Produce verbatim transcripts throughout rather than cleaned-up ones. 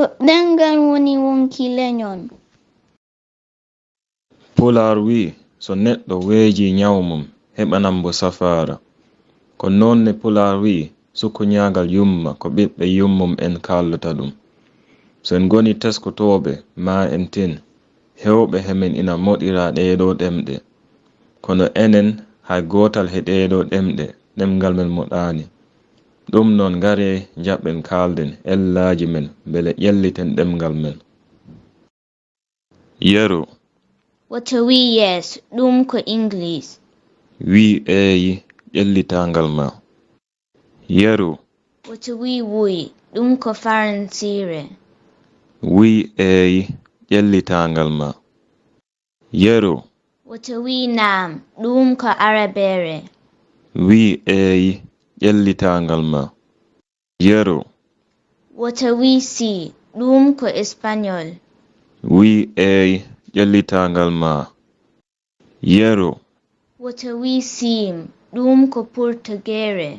Ko ɗemngal woni wonki leñol. Pulaar wi'i, so neɗɗo weejii ñawu mum, heɓanan mbo safaara. Ko noon ne Pulaar wi'i, sukkuñaagal yumma ko ɓiɓɓe yummum en kaaldata ɗum. So en ngonii teskotooɓe, maa en tin, heewɓe he men ina moɗira ɗeeɗoo ɗemɗe. Kono enen, hay gootal he ɗeeɗoo ɗemɗe, ɗemngal men moɗaani. Ɗum noon, ngaree njaɓɓen kaalden ellaaji men mbele ƴelliten ɗemngal men. Yeru. Woto wii yes, ɗum ko English. Wii eeyi, ƴellitaangal ma. Yeru. Woto wii wuy, ɗum ko Faransiire. Wii eeyi, ƴellitaangal ma. Yeru. Woto wii naam, ɗum ko Arabeere. Wii eeyi, ƴellitaangal ma. Yeru. Woto wii sii, ɗum ko Españool. Wii eeyi, ƴellitaangal ma. Yeru. Woto wii siim, ɗum ko Purtugeere.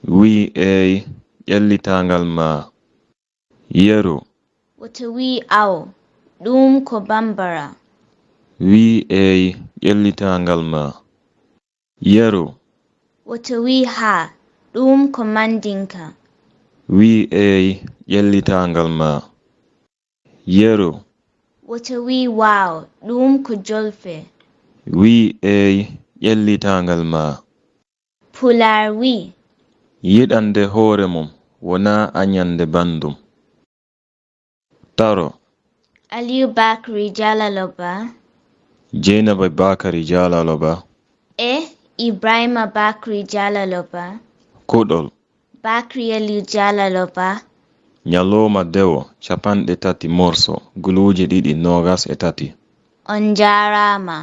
Wii eeyi, ƴellitaangal ma. Yeru. Woto wii aw, ɗum ko Bambara. Wii eeyi, ƴellitaangal ma. Yeru. Woto wii haa, ɗum ko Mandinka. Wii eeyi, ƴellitaangal ma. Yeru. Woto wii waaw, ɗum ko Jolfe. Wii eeyi, ƴellitaangal ma. Pulaar wii. Yiɗande hoore mum wonaa añande banndum. Taro. Aliyu Bakri Jalalo Ba. Jeynaba Bakari Jalalo Ba. E Ibrahima Bakri Jalalo Ba. Kuɗol. Bakri Aliyu Jalalo Ba. Ñalooma dewo capanɗe tati morso guluuje ɗiɗi noogas e tati. On njaaraama.